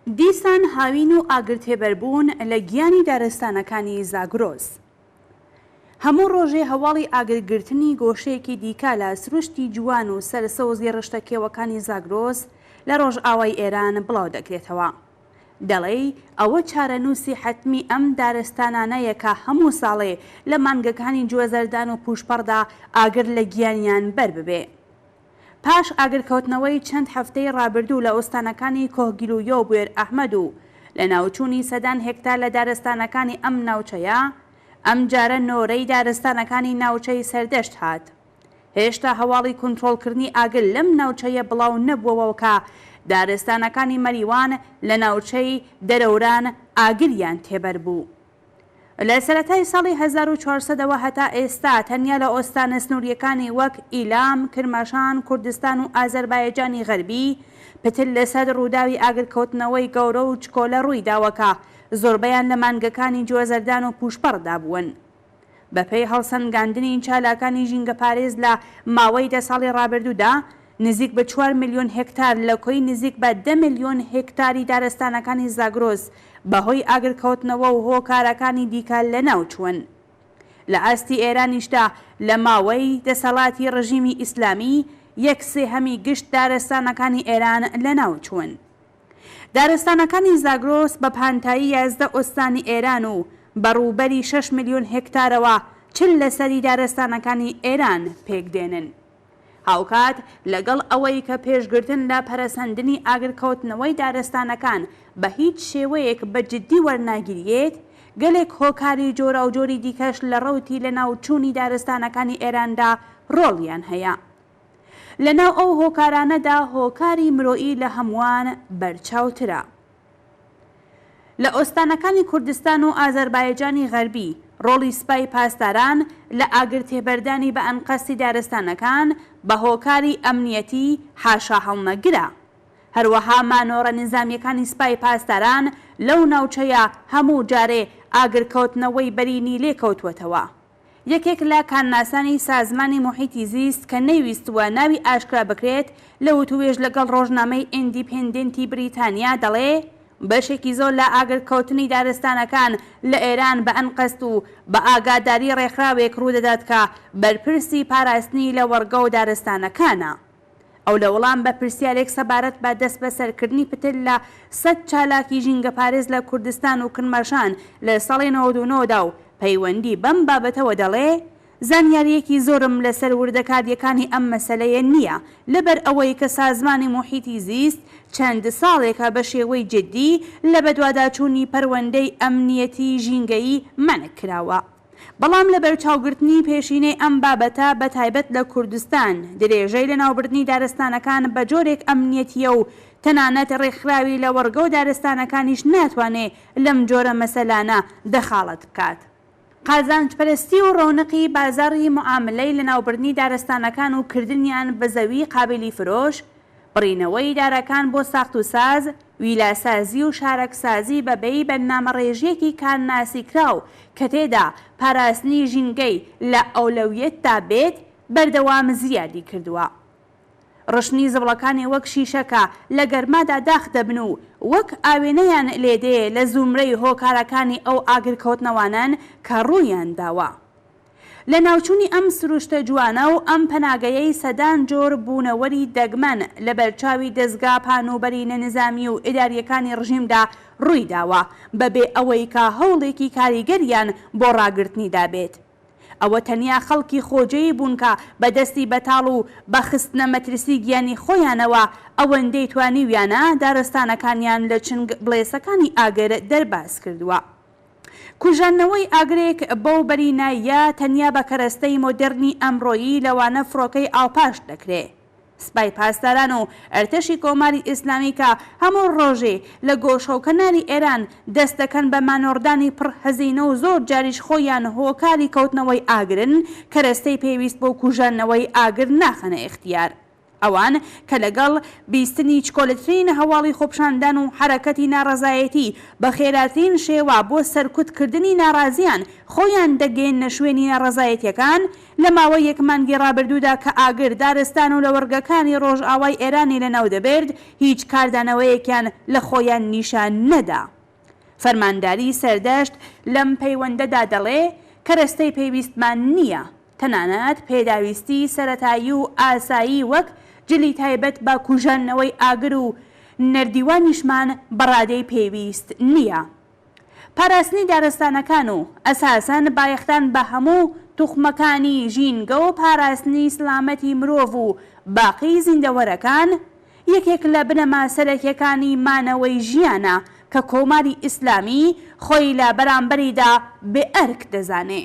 دیسان هاوین و ئاگرتێبەربوون لە گیانی دارستانەکانی زاگرۆس. هەموو ڕۆژێ هەواڵی ئاگرگرتنی گۆشەیەکی دیکە لە سروشتی جوان و سەرسەوزی ڕشتە کێوەکانی زاگرۆس لە ڕۆژئاوای ئێران بڵاو دەکرێتەوە. دەڵێی ئەوە چارەنووسی حەتمی ئەم دارستانانەیە کە هەموو ساڵێ لە مانگەکانی جوەزەردان و پووشپەڕدا ئاگر لە گیانیان بەر ببێ. پاش ئاگرکەوتنەوەی چەند هەفتەی ڕابردوو لە ئوستانەکانی کۆهگیلویە و بوێرئەحمەد و لەناوچوونی سەدان هێکتار لە دارستانەکانی ئەم ناوچەیە، ئەمجارە نۆرەی دارستانەکانی ناوچەی سەردەشت هات. هێشتا هەواڵی کونترۆڵکردنی ئاگر لەم ناوچەیە بڵاو نەبووەوە کە دارستانەکانی مەریوان لە ناوچەی دەرەوران ئاگریان تێبەربوو. لە سەرەتای ساڵی 1400 ەوە هەتا ئێستا تەنیا لە ئۆستانە سنوورییەکانی وەک ئیلام، کرماشان، کوردستان و ئازەربایەجانی غەربی پتر لە سەد ڕووداوی ئاگرکەوتنەوەی گەورە و چکۆلە ڕووی داوە کە زۆربەیان لە مانگەکانی جوەزەردان و پووشپەڕدا بوون. بەپێی هەڵسەنگاندنی چالاکانی ژینگەپارێز لە ماوەی دە ساڵی ڕابردوودا نزیک بە چوار ملیۆن هێکتار لە کۆی نزیک بە دە ملیۆن هێکتاری دارستانەکانی زاگرۆس بەهۆی ئاگرکەوتنەوە و هۆکارەکانی دیکە لەناوچوون. لە ئاستی ئێرانیشدا لە ماوەی دەسەڵاتی ڕژیمی ئیسلامی یەک سێهەمی گشت دارستانەکانی ئێران لەناوچوون. دارستانەکانی زاگرۆس بە پانتایی 11 ئوستانی ئێران و بە ڕووبەری شەش ملیۆن هێکتارەوە 40 لەسەری دارستانەکانی ئێران پێکدێنن. هاوکات لەگەڵ ئەوەی کە پێشگرتن لە پەرەسەندنی ئاگرکەوتنەوەی دارستانەکان بە هیچ شێوەیەک بە جددی وەرناگیریێت، گەلێک هۆکاری جۆراوجۆری دیکەش لە ڕەوتی لەناوچوونی دارستانەکانی ئێراندا ڕۆڵیان هەیە. لەناو ئەو هۆکارانەدا هۆکاری مرۆیی لە هەمووان بەرچاوترە. لە ئۆستانەکانی کوردستان و ئازەربایەجانی غەربی، ڕۆڵی سپای پاسداران لە ئاگرتێبەردانی بە ئەنقەستی دارستانەکان بە هۆکاری ئەمنیەتی حاشاهەڵنەگرە. هەروەها مانۆڕە نیزامییەکانی سپای پاسداران لەو ناوچەیە هەموو جارێ ئاگرکەوتنەوەی بەرینی لێ کەوتووەتەوە. یەکێک لە کانناسانی سازمانی موحیتی زیست کە نەیویستووە ناوی ئاشکرا بکرێت لە وتووێژ لەگەڵ ڕۆژنامەی ئیندیپێندێنتی بریتانیا دەڵێ بەشێکی زۆر لە ئاگرکەوتنی دارستانەکان لە ئێران بە ئەنقەست و بە ئاگاداری ڕێکخراوێک ڕوودەدات کە بەرپرسی پاراستنی لەوەڕگە و دارستانەکانە. ئەو لە وەڵام بە پرسیارێک سەبارەت بە دەستبەسەرکردنی پتر لە سەد چالاکی ژینگەپارێز لە کوردستان و کرماشان لە ساڵی 99 دا و پەیوەندی بەم بابەتەوە دەڵێ، زانیارییەکی زۆرم لەسەر وردەکارییەکانی ئەم مەسەلەیە نییە، لەبەر ئەوەی کە سازمانی موحیتی زیست چەند ساڵێکە بە شێوەی جیددی لە بەدواداچوونی پەروەندەی ئەمنییەتی ژینگەیی مەنع کراوە. بەڵام لەبەرچاوگرتنی پێشینەی ئەم بابەتە بە تایبەت لە کوردستان، درێژەی لەناوبردنی دارستانەکان بە جۆرێک ئەمنیەتییە و تەنانەت ڕێکخراوی لەوەڕگە و دارستانەکانیش ناتوانێ لەم جۆرە مەسەلانە دەخاڵەت بکات. قازانجپەرستی و ڕەونقی بازاڕی موعاملەی لەناوبردنی دارستانەکان و کردنیان بە زەوی قابیلی فرۆش، بڕینەوەی دارەکان بۆ ساخت و ساز، ویلاسازی و شارەکسازی بە بێی بەرنامەڕێژییەکی کارناسیکراو کە تێدا پاراستنی ژینگەی لە ئەولەویەتدا بێت، بەردەوام زیادی کردووە. ڕشتنی زبڵەکانی وەک شیشە کە لە گەرمادا داخ دەبن و وەک ئاوێنەیان لێدێ لە زومرەی هۆکارەکانی ئەو ئاگرکەوتنەوانەن کە ڕوویان داوە. لەناوچوونی ئەم سروشتە جوانە و ئەم پەناگەیەی سەدان جۆر بوونەوەری دەگمەن لە بەرچاوی دەزگا پانوبەرینە نزامی و ئیدارییەکانی ڕژیمدا ڕووی داوە بە بێ ئەوەی کە هەوڵێکی کاریگەریان بۆ ڕاگرتنی دابێت. ئەوە تەنیا خەڵکی خۆجێی بوون کە بە دەستی بەتاڵ و بە خستنە مەترسی گیانی خۆیانەوە ئەوەندەی توانیویانە دارستانەکانیان لە چنگ بڵێسەکانی ئاگر دەرباز کردووە. کوژاندنەوەی ئاگرێک بەو بەریناییە تەنیا بە کەرەستەی مۆدێڕنی ئەمڕۆیی لەوانە فڕۆکەی ئاوپاش دەکرێ. سپای پاسداران و ئەرتەشی کۆماری ئیسلامی کە هەموو ڕۆژێ لە گۆشە و کەناری ئێران دەست دەکەن بە مانۆڕدانی پڕ هەزینە و زۆر جاریش خۆیان هۆکاری کەوتنەوەی ئاگرن، کەرەستەی پێویست بۆ کوژاندنەوەی ئاگر ناخەنە ئیختیار. ئەوان کە لەگەڵ بیستنی چکۆلەترین هەواڵی خۆپشاندان و حەرەکەتی ناڕەزایەتی بە خێراترین شێوە بۆ سەرکوت کردنی ناڕازیان خۆیان دەگەیەننە شوێنی ناڕەزایەتیەکان، لە ماوەی یەک مانگی ڕابردوودا کە ئاگر دارستان و لەوەڕگەکانی ڕۆژئاوای ئێرانی لەناو دەبرد هیچ کاردانەوەیەکیان لە خۆیان نیشان نەدا. فەرمانداری سەردەشت لەم پەیوەندەدا دەڵێ، کەرەستەی پێویستمان نییە، تەنانەت پێداویستی سەرەتایی و ئاسایی وەک جلی تایبەت بە کوژاندنەوەی ئاگر و نەردیوانیشمان بە ڕادەی پێویست نییە. پاراستنی دارستانەکان و ئەساسەن بایەخدان بە هەموو توخمەکانی ژینگە و پاراستنی سڵامەتی مرۆڤ و باقی زیندەوەرەکان یەکێک لە بنەما سەرەکیەکانی مانەوەی ژیانە کە کۆماری ئیسلامی خۆی لە بەرامبەریدا بێ ئەرک دەزانێ.